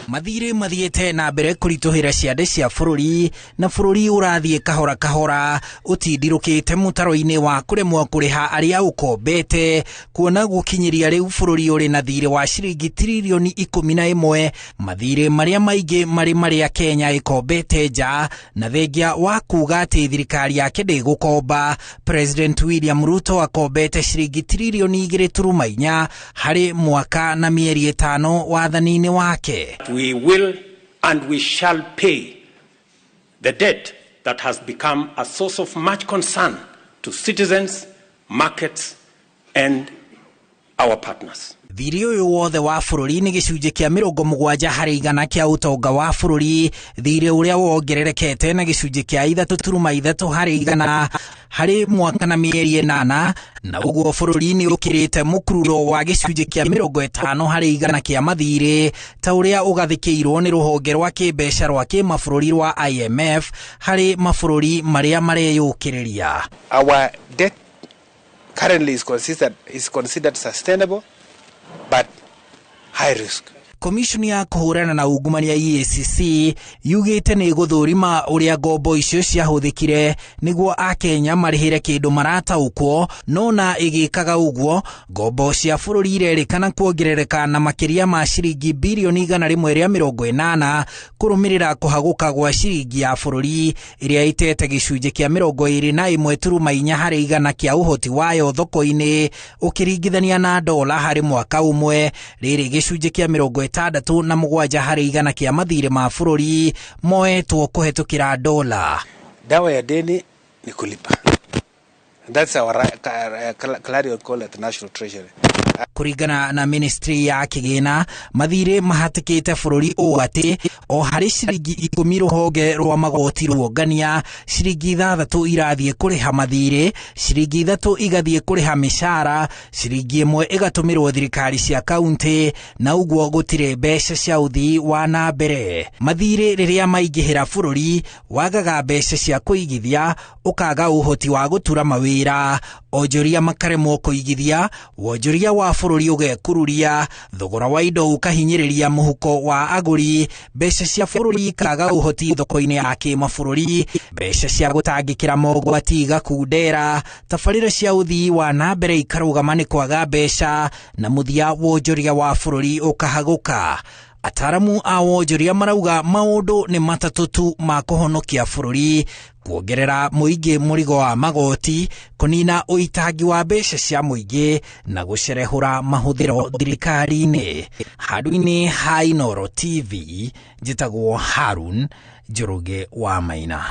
Mathirĩ mathiĩte na mbere kũritũhĩra ciande cia bũrũri, na bũrũri ũrathiĩ kahora kahora ũtindirũkĩte mũtaro-inĩ wa kũremwo kũrĩha arĩa ũkombete, kuona gũkinyĩria rĩu bũrũri ũrĩ na thirĩ wa ciringi tiririoni 11, mathirĩ marĩa maingĩ marĩ marĩa Kenya ĩkombete nja. Na thengia wa kuga atĩ thirikari yake ndĩgũkomba, President William Ruto akombete ciringi tiririoni 2.4 harĩ mwaka na mĩeri 5 wathani-inĩ wake. We will and we shall pay the debt that has become a source of much concern to citizens, markets, and our partners. Thirĩ ũyũ wothe wa bũrũri nĩ gĩcunjĩ kĩa 70% kĩa ũtonga wa bũrũri, thirĩ ũrĩa wongererekete na gĩcunjĩ kĩa 3.3% harĩ mwaka na mĩeri 8, na ũguo bũrũri nĩ ũkĩrĩte mũkururo wa gĩcunjĩ kĩa 50% kĩa mathirĩ ta ũrĩa ũgathĩkĩirwo nĩ rũhonge rwa kĩmbeca rwa kĩmabũrũri rwa IMF harĩ mabũrũri marĩa mareyũkĩrĩria. Our debt currently is considered sustainable but high risk. Komishoni ya kũhũrana na ungumania EACC yugĩte nĩ ĩgũthũrima ũrĩa ngombo icio ciahũthĩkire nĩguo akenya marĩhĩre kĩndũ marataũkwo. No na ĩgĩkaga ũguo, ngombo cia bũrũri irerĩkana kuongerereka na makĩria ma ciringi birioni 180 kũrũmĩrĩra kũhagũka gwa ciringi ya bũrũri ĩrĩa ĩtete gĩcunjĩ kĩa 21.4% kĩa ũhoti wayo thoko-inĩ ũkĩringithania na dola harĩ mwaka ũmwe. Rĩrĩ gĩcunjĩ kĩa 67% kĩa mathirĩ ma bũrũri moetwo kũhetũkĩra dola. Dawa ya deni ni kulipa. That's our clarion call at the National Treasury. Kũringana na ministry ya kĩgĩna, mathirĩ mahatĩkĩte bũrũri ũũ atĩ o harĩ ciringi 10 rũhonge rwa magoti ruongania, ciringi 6 irathiĩ kũrĩha mathirĩ, ciringi 3 igathiĩ kũrĩha mĩcara, ciringi 1 ĩgatũmĩrwo thirikari cia kaunti, na ũguo gũtirĩ mbeca cia ũthii wa na mbere. Mathirĩ rĩrĩa maingĩhĩra, bũrũri wagaga mbeca cia kũigithia, ũkaga ũhoti wa gũtura mawĩra, onjoria makaremwo kũigithia, wonjoria wa bũrũri ũgekururia, thogora wa indo ũkahinyĩrĩria mũhuko wa agũri, mbeca cia bũrũri ikaga ũhoti thoko-inĩ ya kĩmabũrũri, mbeca cia gũtangĩkĩra mogwati igakundera, tabarĩra cia ũthii wa na mbere ikarũgama nĩ kwaga mbeca, na mũthia wonjoria wa bũrũri ũkahagũka. Ataramu a wonjoria marauga maũndũ nĩ matatũ tu ma kũhonokia bũrũri: kuongerera mũingĩ mũrigo wa magoti, kũnina ũitangi wa mbeca cia mũingĩ, na gũcerehũra mahũthĩro thirikari-inĩ. Handũ-inĩ ha Inooro TV, njĩtagwo Harun Njoroge wa Maina.